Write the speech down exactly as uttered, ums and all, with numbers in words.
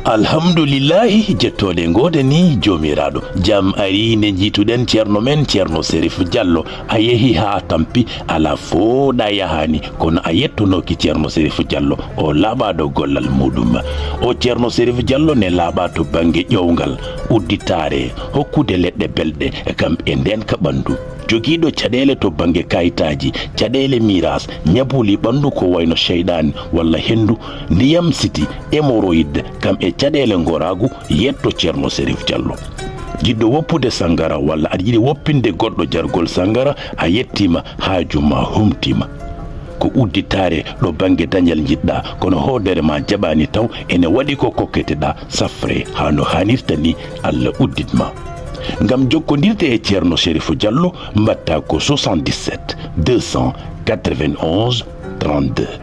Alhamdulillahi, jettooɗe ngoodani Joomiraaɗo. Jam ari nde njiituɗen ceerno men, ceerno Serif Jallo. A yehi haa tampi, alaa fooɗa yahaani, kono a yettonooki ceerno Serif Jallo. O laaɓaaɗo gollal muuɗum. O ceerno Serif Jallo ne laaɓaa to bannge ƴowngal, udditaare, hokkude leɗɗe belɗe, kam e ndeenka ɓanndu. Jogiiɗo caɗeele to bannge kayitaaji, caɗeele miiras, ñabuli ɓanndu ko wayno seyɗaani walla henndu, ndiyam siti, hémorroïde, kam e caɗeele ngoraagu, yetto ceerno Serif Jallo. Jiɗɗo woppude sanngara walla aɗa yiɗi woppinde goɗɗo jargol sanngara, a yettiima, haaju ma humtiima. Ko udditaare ɗo bannge dañal njiɗɗa, kono hoodere ma jaɓaani taw, ene waɗi ko kokketeɗa, safre haa no haanirta ni, Allah uddit ma. Ngam jokkondirde e ceerno Serif Jallo, mbaɗta ko soixante-dix-sept deux cent quatre-vingt-onze trente-deux.